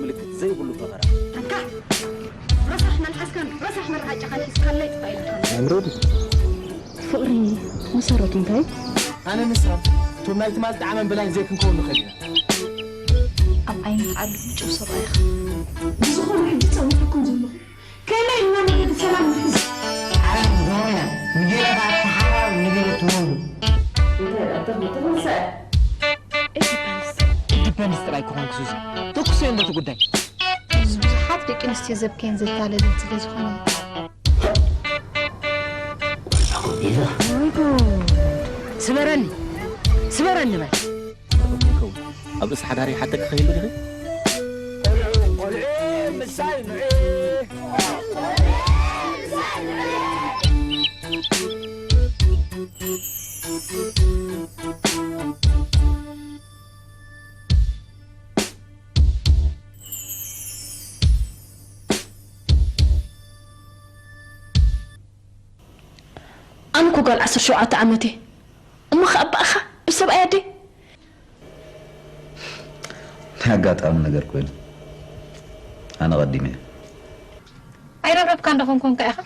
ምልክት ዘይብሉ ፈኸራ። ኣንታ ረሳሕ መልሓስካን ረሳሕ መረዓጫኻን ሒዝካለይ ጥፋ ኢልካ። ኣምሮዲ ፍቕሪ መሰረቱ እንታይ? ኣነ ንሳ ቶም ናይ ትማል ጣዕመን ብላይን ዘይክንከውን ንኽእል ኢና። ኣብ ዓይኒ ዓሉ ምጭው ሰብኣይኻ። ብዝኾነ ሕጂ ጸዊዕኩም ዘለኹ ከመይ ኢልና መገዲ ሰላም ንሕዝ? ዓለም ዝኾነ ንገለኻ ተሓባር ንገለ ትወሉ እንታይ ኣደኹም ተፈሰ It depends። ዲፐንድስ ጥራይ ክኾንክ ሱዚ ተኩሰ እንደቲ ጉዳይ ብዙሓት ደቂ ኣንስትዮ ዘብከየን ዘታለለን ስለ ዝኾነ ስበረኒ ስበረኒ በል ይኸውን ኣብ ርእሲ ሓዳር ይሓተክ ኸይሉ ዲኺ ኣነ እኮ ጓል ዓሰርተ ሸውዓተ ዓመት እየ እሞ ከኣ ብኣኻ ብሰብኣይ ኣደይ ናይ ኣጋጣሚ ነገር ኮይኑ ኣነ ቀዲመ እየ። ኣይረብረብካን ዶ ኮንኮንካ ኢኻ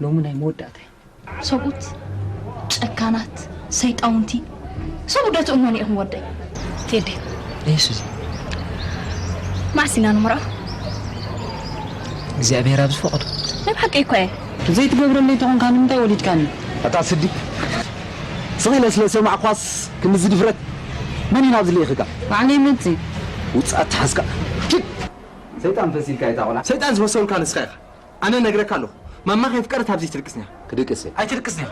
ሎሚ ናይ መወዳእታ እዩ ሰብኡት ጨካናት ሰይጣውንቲ ሰብኡት ዶ ትእመኑ ኢኹም ወደይ ቴዲ የሱስ መዓስ ኢና ንምርዖ እግዚኣብሔር ኣብ ዝፈቐዶ ናይ ብሓቂ እኮ እየ ዘይትገብረለይ ተኾንካ ንምንታይ ወሊድካኒ ኣታ ስዲ ስቕ ኢለ ስለ ሰማዕኳስ ክንዚ ድፍረት መን ኢና ኣብዚ ልኢኽካ ባዕለይ መፅእ ውፅኣት ተሓዝካ ኪድ ሰይጣን ፈሲልካ እታ ቆልዓ ሰይጣን ዝፈሰሉካ ንስኻ ኢኻ ኣነ ነግረካ ኣለኹ ማማ ከይፍቀረት ኣብዚ ትድቅስኒ ኢኻ ክድቅስ እየ ኣይትድቅስኒ ኢኻ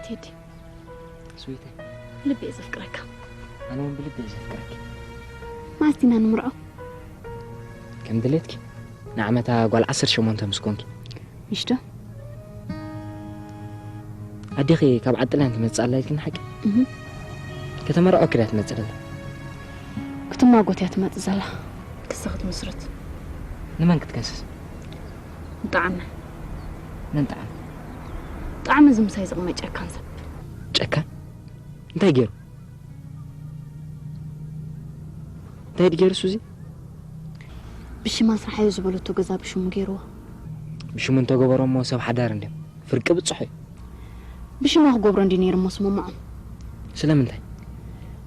ቴዲ ስዊተ ልቢ እየ ዘፍቅረካ ኣነ እውን ብልቢ እየ ዘፍቅረኪ ማስቲና ንምርዖ ከም ድሌትኪ ንዓመታ ጓል ዓሰርተ ሸሞንተ ምስ ኮንኪ ምሽዶ ኣዴኺ ካብ ዓጥልያን ትመፅእ ኣላ ኢልክኒ ሓቂ ከተመርዖ ክዳ ትመፅእ ዘላ ክትማጎት እያ ትመፅእ ዘላ ክሳ ክትምስርት ንመን ክትከስስ ንጣዕመ መን ጣዕመ ጣዕመ ዝምሳይ ዝቕመ ጨካን ሰብ ጨካን እንታይ ገይሩ እንታይ ድገይሩ ሱዚ ብሽማ ስርሓዮ ዝበለቶ ገዛ ብሽሙ ገይርዎ ብሽሙ እንተገበሮሞ ሰብ ሓዳር እንድዮም። ፍርቂ ብጽሑ እዩ። ብሽማ ክገብሮ እንዲ ነይሩ እሞ ስምምዖም። ስለምንታይ?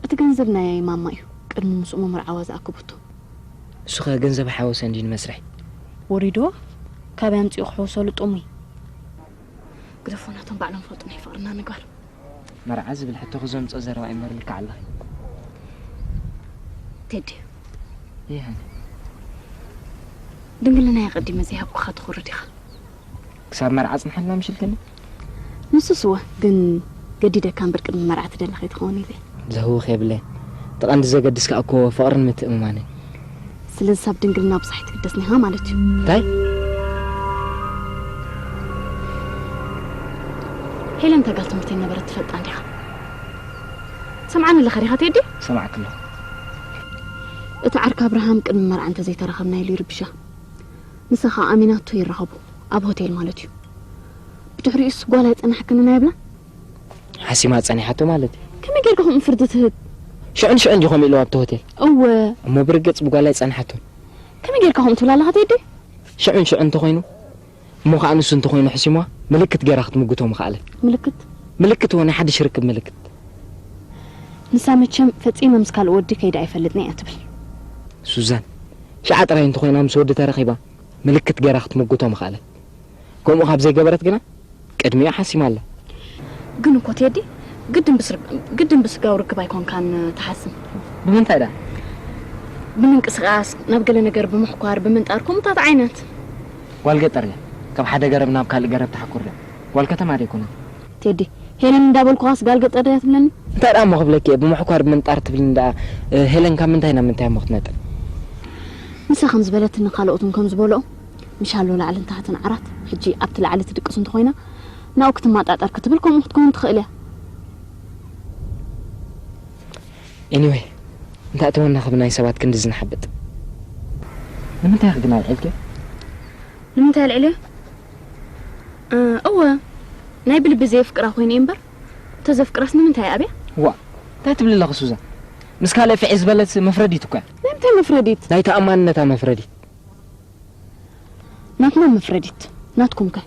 እቲ ገንዘብ ናይ ማማ እዩ። ቅድሚ ምስኡ ምምርዓዋ ዝኣከበቶ። እሱ ኸ ገንዘብ ሓወሰ እንዲ ንመስርሒ? ወሪድዎ? ካበይ ኣምጺኡ ክሕውሰሉ ጥሙይ? ግደፎ፣ ናቶም ባዕሎም ፈልጡ ናይ ፍቕርና ምግባር። መርዓ ዝብል ሕቶ ክዘምጾ ዘረባ ይመርልካ ኣለኺ። ቴዲ። ይህ ድንግልናይ ኣቐዲመ ዘይሃብኩኻ ትኹርድ ኢኻ። ክሳብ መርዓ ጽንሓልና ምሽልክኒ? ንሱስ እወ፣ ግን ገዲደካ እምበር ቅድሚ መርዓ ትደሊ ከይትኸውን ኢለ። ዘህውኽ የብለይ። እቲ ቀንዲ ዘገድስ ከኣ እኮ ፍቕርን ምትእምማንን። ስለዚ ሳብ ድንግልና ብዙሕ ኣይትግደስን ኢኻ ማለት እዩ። እንታይ? ሄለን እታ ጋል ትምህርተይ ነበረት ትፈልጣ እንዲኻ? ትሰምዓኒ ኣለኻ ዲኻ ቴዲ? ሰማዕክ ኣለኹ። እቲ ዓርኪ ኣብርሃም ቅድሚ መርዓ እንተዘይተራኸብና ኢሉ ይርብሻ። ንሳ ኸኣ ኣሚናቶ ይራኸቡ፣ ኣብ ሆቴል ማለት እዩ። ብድሕሪኡስ ጓል ኣይጸናሕክንን ኣይብላ? ሓሲማ ጸኒሓቶ ማለት እዩ። ከመይ ጌርካ ከምኡ ፍርዲ ትህብ? ሽዑን ሽዑን ድዩ ከምኡ ኢልዋ ኣብቲ ሆቴል? እወ። እሞ ብርግጽ ብጓል ኣይጸንሓቶን። ከመይ ጌርካ ከምኡ ትብል ኣለኻ ቴዲ? ሽዑን ሽዑን እንተኾይኑ፣ እሞ ኸኣ ንሱ እንተኾይኑ ሕሲምዋ፣ ምልክት ጌራ ክትምጉቶ ምኸኣለት። ምልክት? ምልክት እወ ናይ ሓድሽ ርክብ ምልክት። ንሳ መቸም ፈጺመ ምስ ካልእ ወዲ ከይደ ኣይፈልጥን እያ ትብል። ሱዛን፣ ሽዓ ጥራይ እንተኾይና ምስ ወዲ ተረኺባ፣ ምልክት ጌራ ክትምጉቶ ምኸኣለት። ከምኡ ካብ ዘይገበረት ግና፣ ቅድሚኡ ሓሲማ ኣላ። ግን እኮ ቴዲ፣ ግድን ብስር-፣ ግድን ብስጋዊ ርክብ ኣይኮንካን ትሓስም። ብምንታይ ደኣ? ብምንቅስቓስ፣ ናብ ገለ ነገር ብምሕኳር፣ ብምንጣር፣ ከምኡታት ዓይነት። ጓል ገጠር እያ። ካብ ሓደ ገረብ ናብ ካልእ ገረብ ትሓኩር እያ። ጓል ከተማ ደይኮነት። ቴዲ፣ ሄለን እንዳበልኩኻስ ጋል ገጠር እያ ትብለኒ? እንታይ ደኣ እሞ ክብለኪ እየ? ብምሕኳር ብምንጣር ትብልኒ ደኣ፣ እ፣ ሄለን ካብ ምንታይ ናብ ምንታይ እሞ ክትነጥር? ንሳ ከም ዝበለትኒ ካልኦት እውን ከም ዝበልኦ፣ ምሻሎ ላዕልን ታሕትን ዓራት፣ ሕጂ ኣብቲ ላዕሊ ትድቅስ እንተኾይና፣ ናብኡ ክትመጣጠር ክትብል ከምኡ ክትከውን ትኽእል እያ። ኤኒወይ፣ እንተእተወና ካብ ናይ ሰባት ክንድዚ ንሓብጥ። ንምንታይ ኢኺ ግን ኣልዒልክዮ? ንምንታይ ኣልዒልዮ? እ፣ እወ፣ ናይ ብልቢ ዘየፍቅራ ኮይነ እየ እምበር፣ እንተዘፍቅራስ ንምንታይ ኣብያ? ዋእ፣ እንታይ ትብሊ ኣለኺ ሱዛን? ምስ ካልእ ፍዒ ዝበለት መፍረዲት እኮ እያ። ናይ ምንታይ መፍረዲት? ናይ ተኣማንነታ መፍረዲት። ናትና መፍረዲት፣ ናትኩም ከ?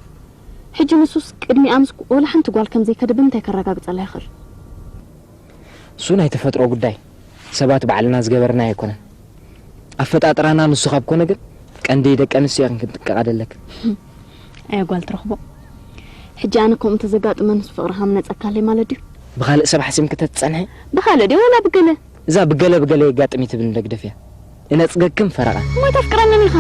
ሕጂ ንሱስ ቅድሚኣ ምስ ወላ ሓንቲ ጓል ከም ዘይከደ ብምንታይ ከረጋግጸላ ይኽእል? እሱ ናይ ተፈጥሮ ጉዳይ፣ ሰባት ባዕልና ዝገበርናዮ ኣይኮነን። ኣፈጣጥራና ንሱ ካብ ኮነ ግን፣ ቀንዲ ደቂ ኣንስትዮ ኢኽን ክንጥንቀቓ ደለክን። ኣየ ጓል ትረኽቦ። ሕጂ ኣነ ከምኡ እንተዘጋጥመንስ ፍቕሪ ሃምነጸካለይ ማለት ድዩ? ብኻልእ ሰብ ሓሲምኪ ተትጸንሒ? ብኻልእ ድዩ ወላ ብገለ? እዛ ብገለ ብገለ የጋጥም እዩ ትብል እንዶ ግደፍያ። እነጽገክን ፈረቓ። እሞ ኣይተፍቅረንን ኢኻ።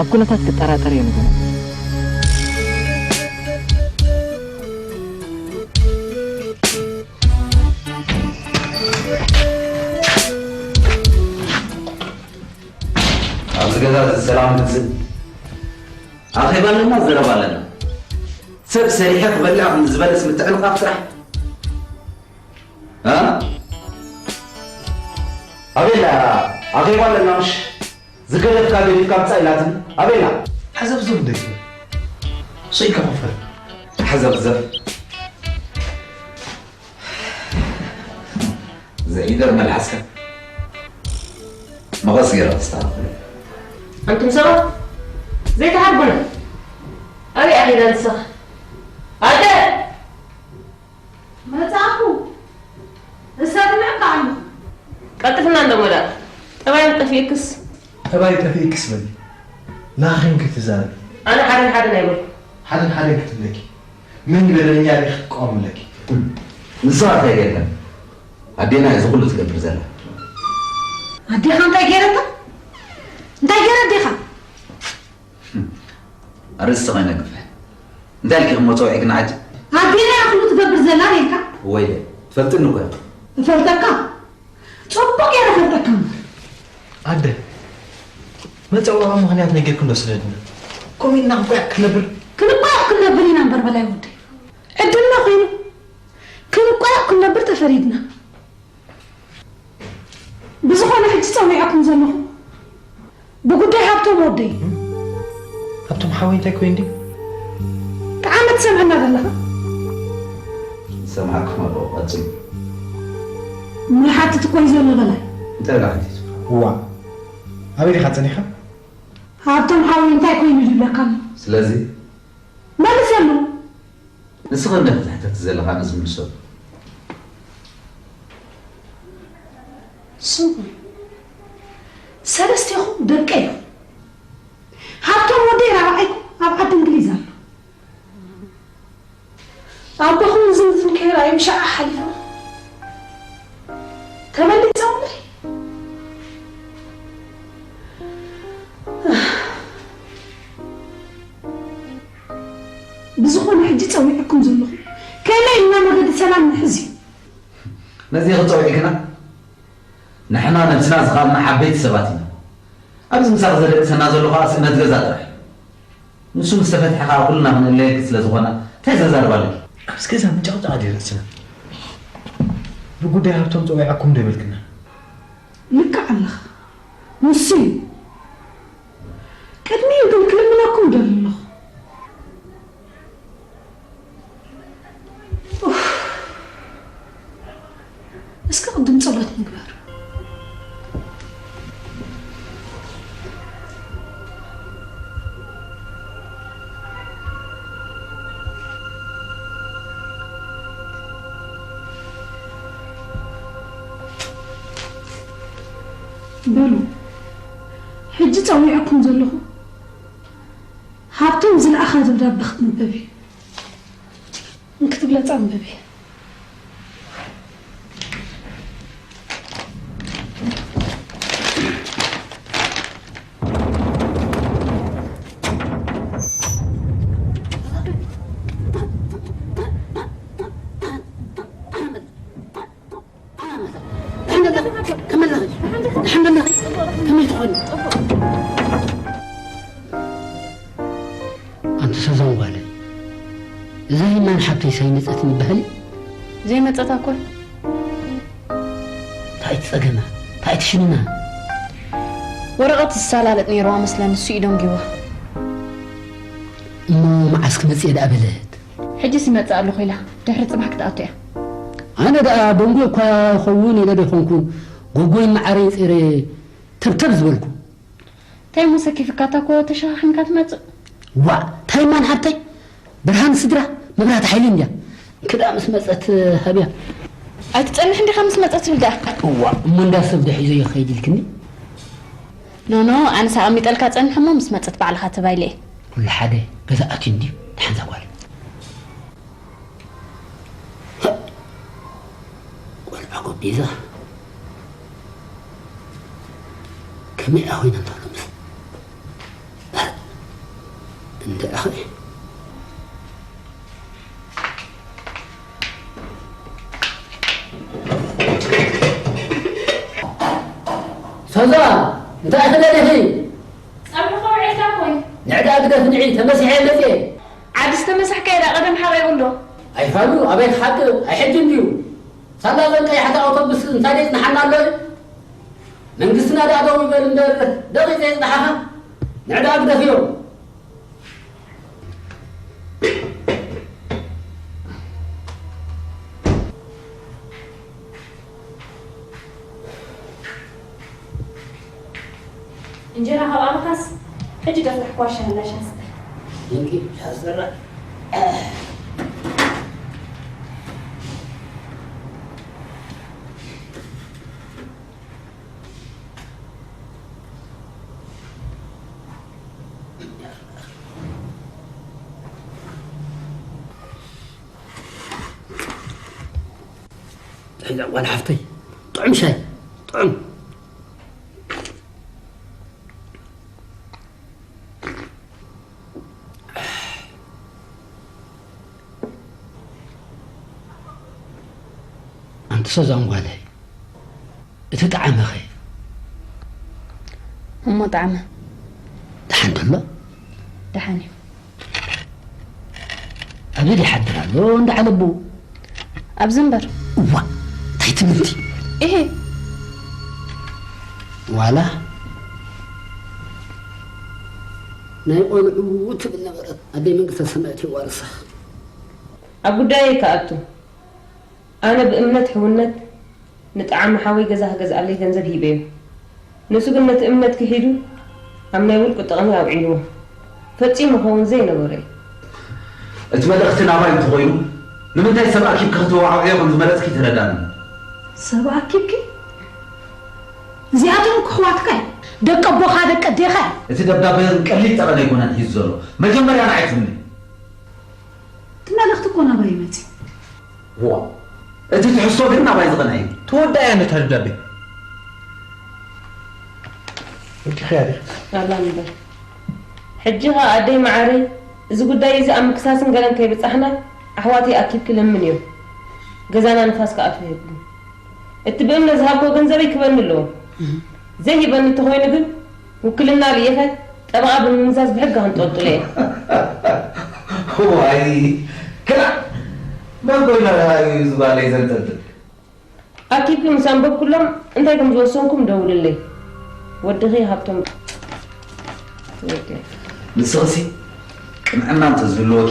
ኣብ ኩነታት ክጠራጠር እየ ንገራ። ኣብዚ ገዛ እዚ ሰላም ትምስል። ኣኼባ ኣለና፣ ዘረባ ኣለና። ሰብ ሰሪሐ ክበልዕ ከም ዝበለስ ምትዕንቓፍ ጥራሕ። እ? ኣቤላ፣ ኣኼባ ኣለና ምሽ? ዝገደፍካ ገዲፍካ ምጻእ ኢላትኒ። ኣቤላ። ሓዘብዘብ እንደ ይትብል። ስቕ ኢልካ ኮፍ በል። ሓዘብዘብ። ዘኢደር መልሓስካ መቐስ ገይራ ተስተኻኽሎ። ኣንቱም ሰባት ዘይትሓርጉና። ኣበይ ኣኺላ ንስኻ? ኣደ! መጻእኩ። እሰምዕካ ኣለኹ። ቀልጥፍና እንዶ መላእ። ጠባይ ጠፊእክስ። ጠባይ ጠፊእክስ በሊ። ናኺን ክትዛረቢ። ኣነ ሓደን ሓደን ኣይበልኩ። ሓደን ሓደን ክትብለኪ። መን በደለኛ ዲኺ ክትቃወምለኪ? ንስኻ እንታይ ጌርካ? ኣዴና እያ እዚ ኩሉ ትገብር ዘላ። ኣዴኻ እንታይ ገይረታ? እንታይ ገይራ ኣዴኻ? ኣርእስቲ ኸይነግፍሕ። እንታይ ኢልኪ እሞ ጸዊዕክና ሕጂ? ኣዴና እያ ኩሉ ትገብር ዘላ ኢልካ? ወይለ፣ ትፈልጥኒ እኮ ኢኺ። እፈልጠካ? ጽቡቕ ገይረ እፈልጠካ እምበር። ኣደ፣ መጸውዒ ምኽንያት ነጊርኪ እንዶ ስደድና። ከምኡ ኢልና ክንቆያቕ ክንነብር? ክንቆያቕ ክንነብር ኢና እምበር በላይ ወደይ። ዕድልና ኮይኑ ክንቆያቕ ክንነብር ተፈሪድና። ብዝኾነ ሕጂ ጸዊዐኩም ዘለኹ ብጉዳይ ሃብቶም ወደይ። ሃብቶም ሓወይ እንታይ ኮይኑ ድዩ? ከዓመት ትሰምዐና ዘለኻ? ዝሰምዓኩም ኣለኹ፣ ቀጽሉ። መሓትት እኮ እዩ ዘሎ በላይ። እንታይ ኢላ ሓቲቱ? እዋ፣ ኣበይ ዲኻ ጸኒኻ? ሃብቶም ሓወይ እንታይ ኮይኑ ይብለካ ኣሎ? ስለዚ መልሰሉ። ንስኺ እንደ ክትሕተቲ ዘለኻ ኣነ ዝምልሰሉ። ስሙ ሰለስቴኹም ደቀይ ኢኹም። ሃብቶም ወደይ ራብዓይኩም ኣብ ዓዲ እንግሊዝ ኣሎ። ኣቦኹም ዝምዝም ከይራዩ ሸዓ ሓሊፉ ተመሊጸውለይ። ብዝኾነ ሕጂ ጸዊዕኩም ዘለኹ ከመይ ኢልና መገዲ ሰላም ንሕዝ እዩ። ነዚ ክጸውዒ ግና ንሕና ነብስና ዝኻልና ዓበይቲ ሰባት ኢና። ኣብዚ ምሳኺ ዘደቅሰና ዘሎ ኸዓ ስእነት ገዛ ጥራሕ እዩ። ንሱ ምስ ተፈትሐ ኸዓ ኩልና ክንእለየኪ ስለ ዝኾና እንታይ ዘዛርብ ኣለኪ? ኣብዚ ገዛ ምጭቕጫቕ ድዩ ርእስና? ብጉዳይ ሃብቶም ጸዊዐኩም ዶ ይበልክና? ልክዕ ኣለኻ። ንሱ እዩ። ቅድሚኡ ግን ክልምነኩም ደሊ ኣለኹ። ኡፍ። እስከ ቅድም ጸሎት ንግበር። በሉ ሕጂ ጸዊዐኩም ዘለኹ ሃብቶም ዝለኣኻ ደብዳበ ክትንበብ እዩ። እንክትብለጻ ኣንብቢ። ኣንቲ ሰዛን ጓለይ፣ እዛ ሂማን ሓብተይ ሳይመጸትኒ በሃሊ። ዘይመጸት ኣኮ። እንታይ እቲ ጸገማ? እንታይ እቲ ሽንና? ወረቐት ዝሰላለጥ ነይርዋ መስለኒ፣ ንሱ እዩ ደንጊዋ። እሞ መዓስ ክመጽእ እየ ደኣ በለት? ሕጂ ሲመጽእ ኣለኹ ኢላ፣ ድሕሪ ጽባሕ ክትኣቱ እያ። ኣነ ደኣ ደንጉ እኳ ኸውን ኢለ ዶ ይኾንኩ፣ ጎጎይ መዓረይ ጸይረ ተብተብ ዝበልኩ። እንታይ እሞ ሰኪፍካ፣ እታ እኮ ተሸኻኺምካ ትመጽእ። ዋእ፣ እንታይ ማን ሓብተይ? ብርሃን ስድራ፣ መብራህቲ ሓይሊ እንድያ። እንክድኣ ምስ መጸት ሃብያ። ኣይትጸንሕ እንዲኻ ምስ መጸት ትብል ደኣ። እዋ፣ እሞ እንዳ ሰብ ዶ ሒዘዮ ክኸይድ ኢልክኒ? ኖኖ፣ ኣነስ ኣቐሚጠልካ ጸንሕ እሞ ምስ መጸት ባዕልኻ ተባይለ እየ። ኩሉ ሓደ፣ ገዛ ኣትዩ እንድዩ፣ ደሓን እዛ ጓል። ቆልዓ ጎቢዛ ከመይ ኮይና እንተሎ ምስ እንደ ኣኸ ሰዛ እንታይ ትደሊኺ? ጸብሒ ከውዕልካ ኮይ። ንዕዳ ግደፍ ንዒ ተመሲሐ መጽየ። ዓዲ ዝተመሳሕካ ኢላ ቀደም ሓቐይ ውሎ። ኣይፋሉ ኣበይ ክሓቅቕ ኣይሕጂ እንድዩ። ሳላ እዘን ቀያሕቲ ኣውቶቡስ እንታይ ደይ ጽንሓና ኣሎ እዩ? መንግስትና ደኣ ደው ይበል እምበር ደቒ ዘይጽንሓኻ ንዕዳ ግደፍዮ። እንጀራ ካብ ኣምካስ ሕጂ ደፍራሕ ኳሻ ህላ ሻስተ። እንኪ ሻስተ። ጥሒዛ ጓል ሓፍተይ ጥዑም ሻይ ጥዑም። ኣንቲ ሰዛን ጓለይ እቲ ጣዕመኸ? እሞ ጣዕመ ደሓን ደሎ? ደሓን እዩ። ኣብዚ ይሓድር ኣሎ እንዳ ዓለቡ። ኣብዚ እምበር። እዋ እንታይ ትምንቲ? እሄ ዋላ ናይ ቆልዑ ትብል ነበረት ኣደይ መንግስተ ሰማያት የዋርሳ። ኣብ ጉዳየይ ከኣቱ ኣነ ብእምነት ሕውነት ንጠዓመ ሓወይ ገዛ ክገዝኣለይ ገንዘብ ሂበዮ። ንሱ ግን ነቲ እምነት ክሒዱ ኣብ ናይ ውልቁ ጥቕሚ ኣውዒልዎ። ፈጺሙ ክኸውን ዘይነበሮ እዩ። እቲ መልእኽቲ ናባይ እንተኾይኑ፣ ንምንታይ ሰብ ኣኪብኪ ከተወዓውዕዮ ከም ዝመረጽኪ ተረዳኒ። ሰብ ኣኪብኪ? እዚኣቶም እኮ ኣሕዋትካ እዮም። ደቂ ኣቦኻ፣ ደቂ ኣዴኻ እዮም። እቲ ደብዳበ ግን ቀሊል ጠቐነ ኣይኮነን ሒዙ ዘሎ። መጀመርያ ንዓይ ትምኒ። እቲ መልእኽቲ እኮ ናባይ እዩ መጺኡ። ዋ፣ እቲ ትሕዝቶ ግን ናባይ ዝቐንዐ እዩ። ተወዳእያ ነታ ደብዳቤ። ወዲኽያ ዲኺ? ኣላ እምበር። ሕጂ ኸኣ ኣደይ መዓረይ፣ እዚ ጉዳይ እዚ ኣብ ምክሳስን ገለን ከይበጻሕና፣ ኣሕዋተይ ኣኪብኪ ለምንዮም። ገዛና ንፋስ ክኣትዎ የብሉን። እቲ ብእምነት ዝሃብክዎ ገንዘበይ ክበኒ ኣለዎ። ዘይህበኒ እንተኾይኑ ግን፣ ውክልና ልኢኸ ጠበቓ ብምምዛዝ ብሕጊ ከንጠልጥሎ እየ። ዋይ፣ ክላእ! መን ኮይና ደኣ እዩ እዚ ጓለይ ዘንጠልጥል? ኣኪብኪ ምስ ኣንበብኩሎም እንታይ ከም ዝወሰንኩም ደውልለይ። ወድኺ ሃብቶም ወዲ። ንስኽሲ ቅንዕና እንተዝህልወኪ፣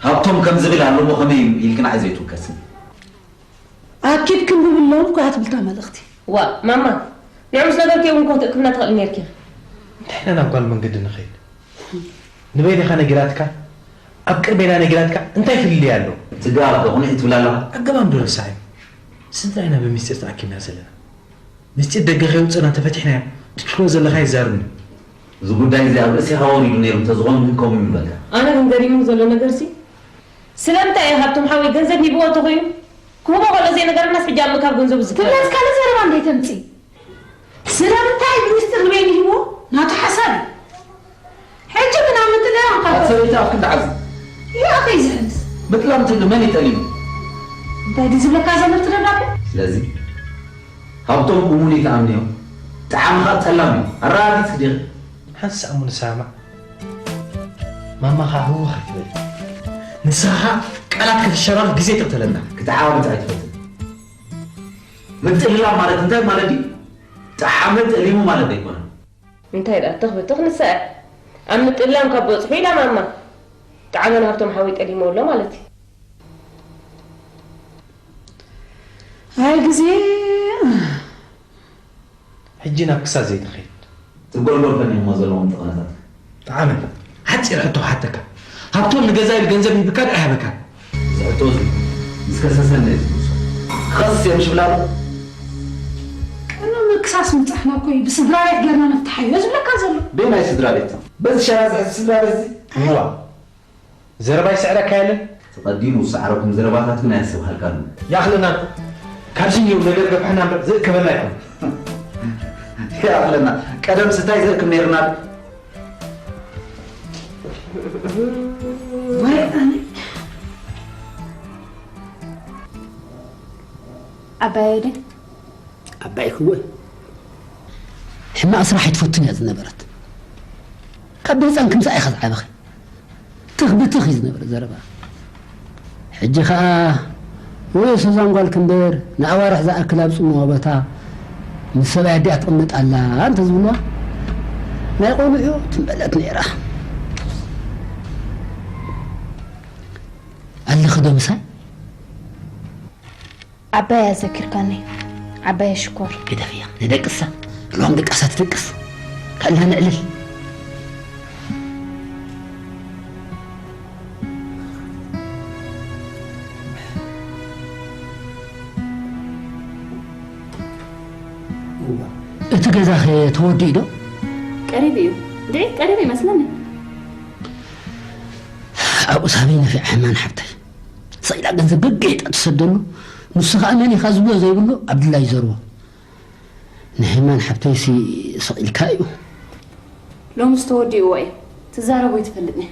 ሃብቶም ከም ዝብል ኣለዎ ከመይ ኢልኪ ንዓይ ዘይትውከስኒ? ኣኪብ ክንብብ ኣለዉ እኮ እያ ትብል እታ መልእኽቲ። ዋእ ማማ፣ ንዑ ምስ ነገርክዮ እውን እኮ ክትእክብና ትኽእሊ ነይርኪ። እንታይ ኢና ናብ ጓል መንገዲ ንኸይድ? ንበይንኻ ነጊራትካ? ኣብ ቅድሜና ነጊራትካ እንታይ ፍልልይ ኣሎ? ትጋብ ዶ ቁንዒ ትብል ኣለኻ? ኣገባብ ዶ ረሳዕ እዩ? ስድራ ኢና ብሚስጢር ተኣኪብና ዘለና። ምስጢር ደገ ከይወፅእና ተፈቲሕናዮ። ትትክሎ ዘለኻ ይዛርብኒ። እዚ ጉዳይ እዚ ኣብ ርእሴኻ ወሪዱ ነይሩ እንተዝኾን ግን ከምኡ ይብለካ። ኣነ ግን ገሪሙኒ ዘሎ ነገርሲ ስለምንታይ እዩ ሃብቶም ሓወይ ገንዘብ ሂብዎ እንተኾይኑ ክህቦ ከሎ ዘይነገረናስ ሕጂ ኣብ ምእካብ ገንዘቡ ዝከኣል? ትብለስ ካልእ ዘረባ እንዴ ተምፅእ? ስለምንታይ ብሚስጢር ንበይኑ ሂብዎ? ናቱ ሓሳብ እዩ። ሕጂ ግን ኣብ ምጥላም ካብ ኣታ ሰበይቲ ኣፍኪ እንዳዓዚ። ይኣ ከይዝሕልስ። ምጥላም ትብሊ መን እዩ ጠሊሙ? እንታይ ድዩ ዝብለካ ዘሎ እቲ ደብዳቤ? ስለዚ ሃብቶም እሙን እዩ ትኣምንዮ? ጠዓሚ ኸኣ ጠላም እዩ። ኣረጋጊጽ ዲኺ? ሓንሳእ እሞ ንስማዕ። ማማ ኸኣ ህውኽ ኣይትበል። ንስኻ ኸኣ ቃላት ክትሸራርፍ ግዜ ትቕተለና። ክትዓባብጥ ኣይትፈትን። ምጥልላም ማለት እንታይ ማለት እዩ? ጠዓመ ጠሊሙ ማለት ኣይኮነን። እንታይ ደኣ ትኽ ብትኽ ንስኣ ኣብ ምጥላም ካብ በጽሑ ኢላ ማማ። ጠዓመ ንሃብቶም ሓወይ ጠሊሙ ኣሎ ማለት እዩ። ኣይ ግዜ። ሕጂ ናብ ክሳስ ዘይትኸይድ። ትጎልጎል ፈኒንሞ ዘለዎም ጥቕነታት። ጠዓመ፣ ሓጺር ሕቶ ክሓተካ። ሃብቶም ንገዛኢ ኢሉ ገንዘብ ሂብካ ዶ ኣይሃበካን? እዚ ሕቶ እዚ ምስ ከሰሰኒ እየ ዝምልሶ። ክኸስስ እየ ምሽ ብላ ኣሎ። ቅድሚ ምክሳስ ምብጻሕና እኮ እዩ ብስድራ ቤት ጌርና ንፍትሓዮ ዝብለካ ዘሎ። በየናይ ስድራ ቤት? በዚ ሸራ ዝሕዝ ስድራ ቤት እዚ? እዋ። ዘረባይ ስዕረካ የለን? ተቐዲሙ ዝሰዓረኩም ዘረባታት ግን ኣየስተብሃልካሉን። ይኣኽለና። ካብዚ እኒኦ ነገር ገፍሐና እምበር ዘእከበና ኣይኮነን። ይኣኽለና። ቀደምስ እንታይ ዘእክብ ነይርና? ወይ ኣነ። ዓባየይ ድን? ዓባይ ክወ ሕማቕ ስራሕ ኣይትፈቱን እያ ዝነበረት። ካብ ብህፃን ክምሳእ ኢኻ ዝዓበኺ። ትኽ ብትኽ እዩ ዝነበረ ዘረባ። ሕጂ ኸኣ ወይ ሱዛን ጓልኪ እምበር ንኣዋርሕ ዝኣክል ኣብ ጽምዋ ቦታ ምስ ሰብኣይ ኣዲኣ ትቕመጥ ኣላ እንተዝብልዋ ናይ ቆልዑ ትምበለት ነይራ። ኣለኺ ዶ ምሳይ? ዓባይ ኣዘኪርካኒ። ዓባይ ሽኮር። ግደፍያ ንደቅሳ። ሎም ደቃሳ ትደቅስ። ከላ ንዕልል። እቲ ገዛኸ ተወዲኡ ዶ? ቀሪቡ እዩ። እንድዒ ቀሪቡ ይመስለኒ። ኣብኡ ሳበይ ነፊዓ ሕማን ሓብተይ። ስቕ ኢላ ገንዘብ ገገየጣ ትሰደሉ። ንሱ ኸኣ መን ኢኻ ዝብሎ ዘይብሉ ኣብ ድላይ ይዘርቦ። ንሄማን ሓብተይሲ ስቕ ኢልካ እዩ። ሎምስ ተወዲእዎ እዩ። ትዛረቦ ኣይትፈልጥን እያ።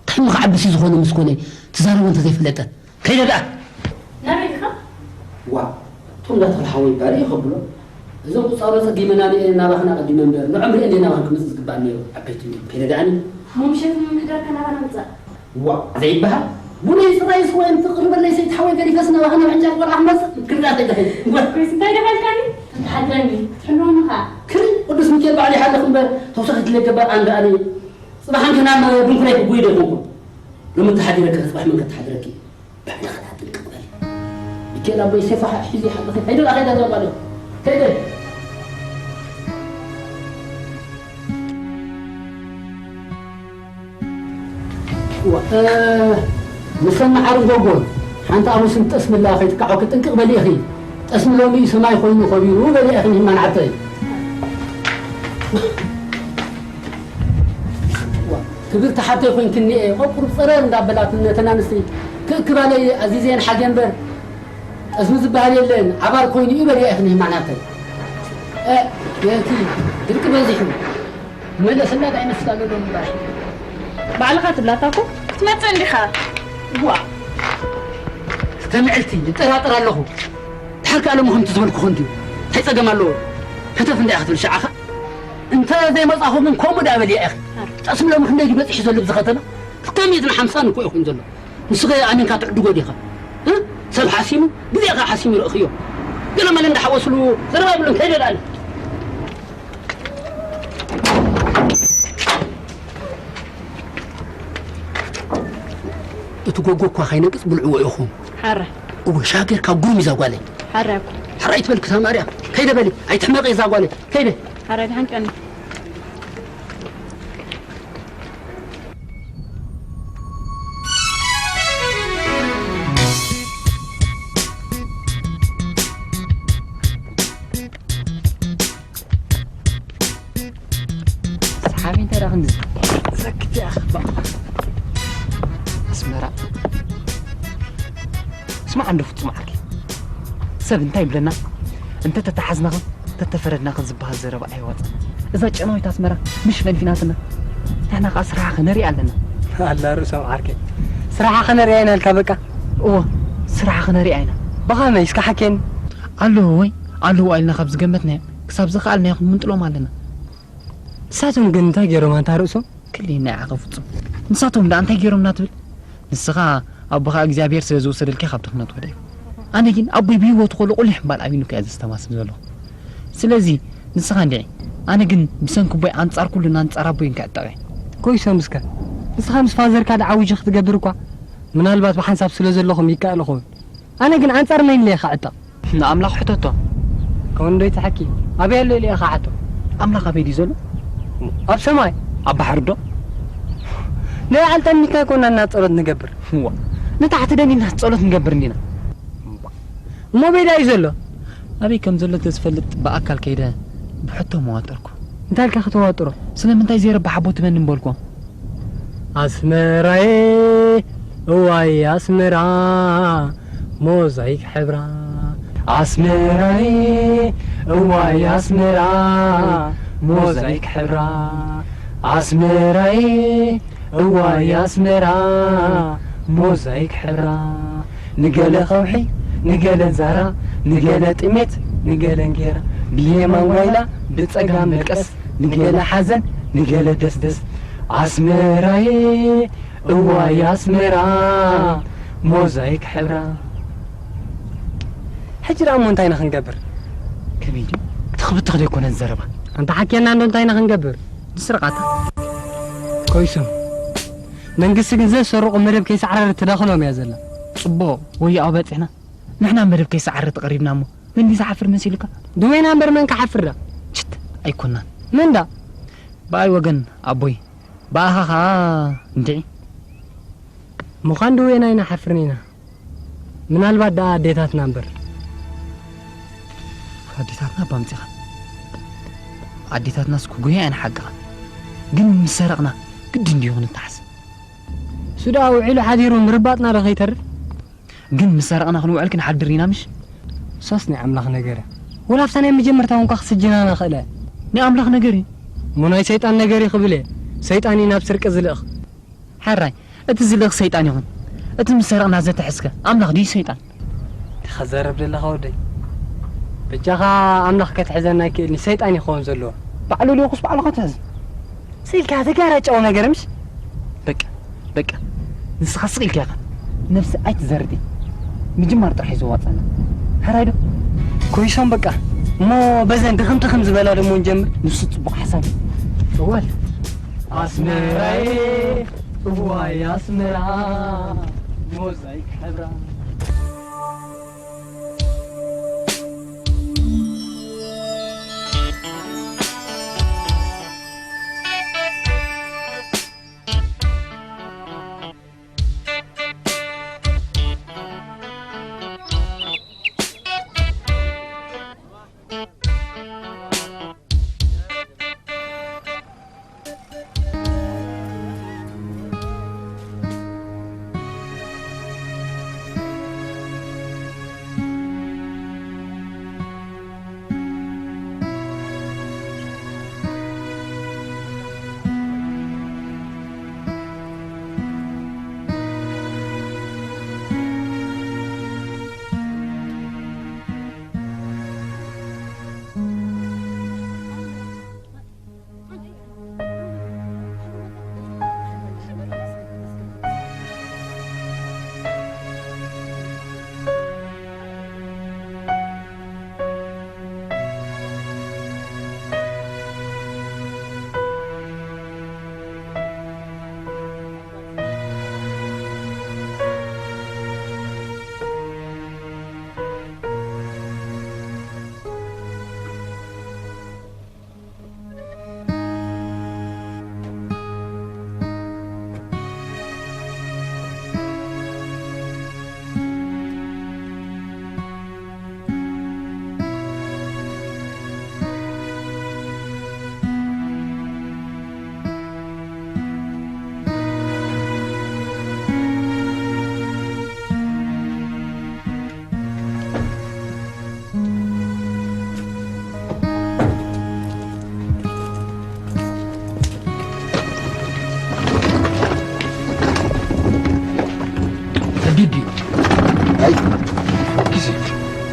እንታይ እሞ ክዓብስ እዩ ዝኾነ ምስ ኮነ ትዛረቦ እንተዘይፈለጠ? ከይደ ደኣ። ናበይ ኢኻ? ዋ፣ እቶም እንዳተኽለ ሓወይ እባ ርኢ ከብሎ። እዞም ቁጻሮ ጸጊመና ርኤን ናባኽና ቀዲመ እምበር፣ ንዖም ርኤን ደይ ናባኽን ክመጽእ ዝግባእ ነይሩ። ዓበይቲ እንዲኹም። ከይደ ደኣኒ። እሞ ምሸት ንምምሕዳር ከናባና ምጻእ። ዋ፣ ዘይበሃል። ቡነይ ጽራይ ስወይን ትቕርበለይ ሰይቲ ሓወይ ገዲፈስ ናባኽን ኣብ ዕጫ ቆልዓ ክመጽእ። ክርዳ ከይደ ከይደ። እዋ። ኮይስ እንታይ ደኸልካኒ? ተተሓድረኒ። ትሕልወኒ ኸኣ። ክሪ ቅዱስ ሚካኤል ባዕሉ ይሓልኽ እምበር፣ ተውሳኺት ለይ ገባር ኣንዳ ኣነ። ጽባሕ ኣንተ ናብ ድንኩላይ ክጉይ ዶ ይኾንኩ? ሎሚ ተሓዲረካ፣ ጽባሕ መን ከተሓድረኪ? ባዕልኻ ጥንቅቕ በል። ሚካኤል ኣቦይ ሴፋ ሒዙ ይሓልኽ። ከይደ፣ ከይደ፣ ዘባለ። ከይደ። እዋ፣ እ፣ ምስ ሰናዓርን ጎጎን ሓንቲ ኣሙስን ጠስሚ ኣላ ከይትካዖ ክጥንቅቕ በሊ ኢኺ። ጠስሚ ሎሚ ሰማይ ኮይኑ ከቢሩ በሊ ኢኺ ንህማን ሓብተይ። እዋ፣ ክብርቲ ሓብተይ ኮይንክኒ እየ። ቆቁር ጸረር እንዳበላት ነተን ኣንስቲ ክእክባለይ ኣዚዘየን ሓጌ እምበር ጠስሚ ዝበሃል የለን። ዓባር ኮይኑ እዩ በሊ ኢኺ ንህማን ሓብተይ። እ፣ የቲ ድርቂ በዚሑ። መለሰላት ኣይመስላሉ ዶ ምባል። ባዕልኻ ትብላታ እኮ ክትመጽእ እንዲኻ። ዋ፣ እስከ ምዕልቲ ይጠራጠር ኣለኹ። ድሓር ከኣ ሎሚ ከምቲ ዝበልኩ ኮንድዩ። እንታይ ጸገም ኣለዎ? ከተፍ እንታይ ክትብል ሸዓኻ? እንተ ዘይመጻኹ ግን ከምኡ ደኣ በልያ ኢኺ። ጠስሚ ሎሚ ክንደይ ድዩ በጺሑ ዘሎ ኣብዚ ከተማ? ክልተ ሚእትን ሓምሳን እኮ እዩ ኮይኑ ዘሎ። ንስኸ ኣሚንካ ትዕድጎ ዲኻ? እ? ሰብ ሓሲሙ፣ ግዜ ከኣ ሓሲሙ ይርእኽዮ። ገለ መለ እንዳሓወስሉ ዘረባ ብሎም ከይደ ደኣለ። እቲ ጎጎ እኳ ከይነቅጽ ብልዕዎ ኢኹም። ሓራይ። እወ፣ ሻገርካ ጉሩም እዛ ጓለይ። ሓራይ እኮ። ሓራይ ትበል ክሳብ ማርያም። ከይደ በሊ፣ ኣይትሕመቂ እዛ ጓለይ። ከይደ። ሓራይ፣ ደሓን ቀኒ። ሰሓቢ እንታይ ደኣ ክንድዚ ዘክት እያ ኸባ። ኣስመራ። ስማዕ እንዶ ፍጹም ዓርኪ። ሰብ እንታይ ይብለና? እንተ ተተሓዝናኸ፣ እንተ ተፈረድናኸ ዝበሃል ዘረባ ኣይዋጽን። እዛ ጨናዊት ኣስመራ ምሽ ፈንፊናትና። ንሕና ኸኣ ስራሓ ኸነርኢ ኣለና። ኣላ ርእሶም ዓርከይ። ስራሓ ኸነርኢ ኢና ኢልካ በቃ? እወ፣ ስራሓ ኸነርኢ ኢና። ብኸመይ? እስከ ሓኬኒ። ኣለዉ ወይ ኣለዉ ኢልና ካብ ዝገመትናዮ፣ ክሳብ ዝኸኣልናዮ ክንምንጥሎም ኣለና። ንሳቶም ግን እንታይ ገይሮም ኣንታ ርእሶም? ክልኢና ኢኻ ፍጹም። ንሳቶም ደኣ እንታይ ገይሮምና ትብል? ንስኻ ኣቦኻ እግዚኣብሔር ስለ ዝወሰደልካ ኢኻ ኣብ ድኽነት ወዲቕካ። ኣነ ግን ኣቦይ ብህይወቱ ከሎ ቁሊሕ እምባል ኣቢሉካ እየ ዘስተማስል ዘለኹ። ስለዚ ንስኻ እንድዒ፣ ኣነ ግን ብሰንኪ ኣቦይ ኣንጻር ኩሉን ኣንጻር ኣቦይን ክዕጠቕ እየ። ኮይሶም እስከ፣ ንስኻ ምስ ፋዘርካ ደኣ ዓዊጂ ክትገብር እኳ ምናልባት ብሓንሳብ ስለ ዘለኹም ይከኣል ይኸውን። ኣነ ግን ኣንጻር መን ኢለ ክዕጠቕ? ንኣምላኽ ሕተቶ። ከወንዶይ ትሓኪ። ኣበይ ኣሎ ኢለ ኢኻ ሓቶ? ኣምላኽ ኣበይ ድዩ ዘሎ? ኣብ ሰማይ። ኣብ ባሕሪ ዶ? ንበዓል ጠሚካ ኮና እና ጸሎት ንገብር። እዋ። ንታሕቲ ደኒና ጸሎት ንገብር እንዲና። እሞ ኣበይ ደኣ እዩ ዘሎ? ኣበይ ከም ዘሎ ተዝፈልጥ ብኣካል ከይደ ብሕቶ መዋጠርኩ። እንታይ ኢልካ ከተዋጥሮ? ስለምንታይ ዘይረብሕ ኣቦ ትመኒ ምበልኩ? ኣስመራየ እዋይ ኣስመራ ሞዛይክ ሕብራ። ኣስመራየ እዋይ ኣስመራ ሞዛይክ ሕብራ። ኣስመራየ እዋይ ኣስመራ ሞዛይክ ሕብራ። ንገለ ከውሒ፣ ንገለ ዛራ፣ ንገለ ጥሜት፣ ንገለ እንጌራ። ብየማን ጓይላ፣ ብጸጋም መቀስ፣ ንገለ ሓዘን፣ ንገለ ደስደስ። ኣስመራየ እዋይ ኣስመራ ሞዛይክ ሕብራ። ሕጂ ደኣ እሞ እንታይ ኢና ክንገብር? ከመይ ድዩ? ክትኽብትኽ ዶ ኣይኮነን ዘረባ? ኣንታ ሓኪየና እንዶ እንታይ ኢና ክንገብር? ንስረቓታ። ኮይሶም። መንግስቲ ግን ዘሰርቑ መደብ ከይሰዕረረት ትዳኽሎም እያ ዘላ። ጽቡቕ፣ ወዮ ኣብኡ በጺሕና። ንሕና መደብ ከይሰዓረ ተቐሪብና እሞ፣ መን ድዩ ዝሓፍር መሲሉካ? ድወይና እምበር መን ክሓፍር ደኣ? ችት፣ ኣይኮናን። መን ደኣ? ብኣይ ወገን ኣቦይ፣ ብኣኻ ኸኣ እንድዒ። ምዃን ድወይና ኣይንሓፍርን ኢና። ምናልባት ደኣ ኣዴታትና እምበር። ኣዴታትና እባ ኣምጺኻ። ኣዴታትናስ ክጉያ እየን ሓቅኻ። ግን ምስ ሰረቕና ግድን ድዩ ክንተሓዝ? እሱ ደኣ ውዒሉ ሓዲሩ ምርባጥና ዶ ከይተርፍ? ግን ምስ ሰረቕና ክንውዕል ክንሓድር ኢና ምሽ? እሳስ ናይ ኣምላኽ ነገር እያ። ወላ ኣብታ ናይ መጀመርታ እውን እኳ ክስጅናና ኽእለ። ናይ ኣምላኽ ነገር እዩ። እሞ ናይ ሰይጣን ነገር እዩ ክብል እየ። ሰይጣን እዩ ናብ ስርቂ ዝልእኽ። ሕራይ፣ እቲ ዝልእኽ ሰይጣን ይኹን፣ እቲ ምስ ሰረቕና ዘትሕዝከ ኣምላኽ ድዩ ሰይጣን? እንታይ ኸዛረብ ደለኻ ወደይ? በጃኻ ኣምላኽ ከትሕዘና ኣይክእልኒ፣ ሰይጣን ይኸውን ዘለዎ። ባዕሉ ልኡኽስ ባዕሉ ኸትሕዝ። ስኢልካ ተጋራጫው ነገር ምሽ? በቃ፣ በቃ። ንስኻ ስቕ ኢልካ ኢኻ። ነብሲ ኣይትዘርጢ። ምጅማር ጥራሕ እዩ ዘዋጽኣና። ሕራይ ዶ? ኮይሶም በቃ። እሞ በዘን ድኽም ድኽም ዝበላ ደሞ ንጀምር። ንሱ ጽቡቕ ሓሳብ እዩ። እዋል። ኣስመራየ፣ እዋይ ኣስመራ፣ ሞዛይክ ሕብራ።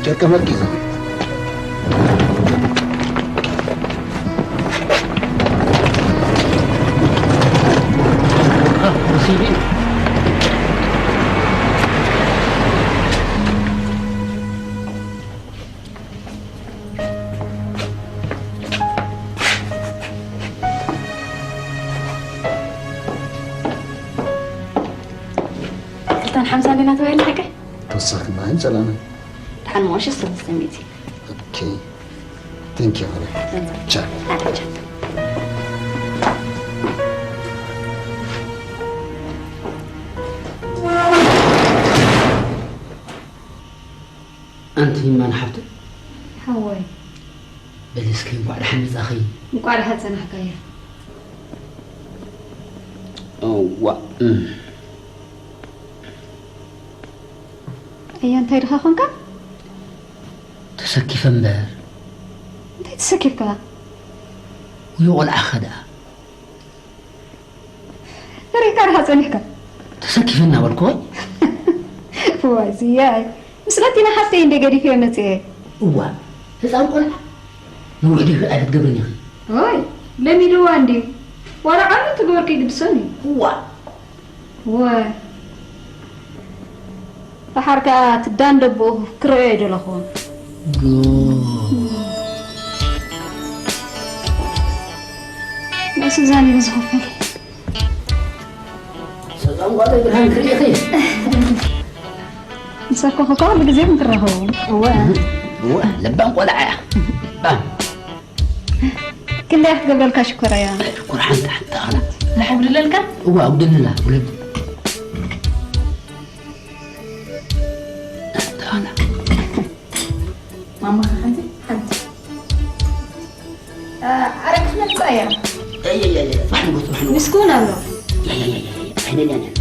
ደቂ መርቂ እዛ። ክልተን ሓምሳ ዲና ተባሂልና ሓቀይ? ተወሳኺ ማይን ጸላምን። ደሓን መቐሽ ሰለስተ ሚእቲ። ኦኬ። Thank you. ቻ። ኣታ ቻ። ኣንቲ ማን ሓብቱ? ሓወይ። በሊ እስኪ እንኳዕ ደሓን መጻኺ። እንቋዕ ደሓን ጸናሕካያ። እዋ እም። ኣያ እንታይ ድኻ ኾንካ? ተሰኪፈ እምበር። እንታይ ተሰኪፍካ? ውዩ ቆልዓ ኸ ደኣ። ሪእካ ድኻ ጸኒሕካ? ተሰኪፈ እናበልኩ ወይ? ዋይ ዝያይ ምስ ለቲና ሓፍተይ እንደ ገዲፈ መጽኤ። እዋ ህፃን ቆልዓ ንውሕዱ ይኽእል ኣይትገብርን ኢኺ። ወይ ለሚድዋ እንድዩ ዋላ ዓመት ትግበር ከይግድሰን እዩ። እዋ ወይ ደሓር ከኣ ትዳን ደቦ ክርእዮ ኣይደለኹዎን። ናይ ሱዛን እዩ ዝኸፈል። ሰላም ጓለይ ብርሃን ክርኢ ኢኺ። ምስ ኣኮኹ እኮ ኩሉ ግዜ ክንትራኸቡ። እወ እወ ለባም ቆልዓ እያ። ባም ክንደይ ክትገብረልካ ሽኮር እያ። ሽኮር ሓንቲ ሓንቲ ኣላ። ንሕጉድለልካ እዋ ኣጉድልላ ውለድ። ሓንቲ ኣላ። ማማ ሓንቲ ሓንቲ ኣረ ክትመጽእ እያ። ኣየየየ ባሕንጎት ባሕንጎት። ምስኩን ኣሎ። ኣየየየ ኣይደልያን እያ።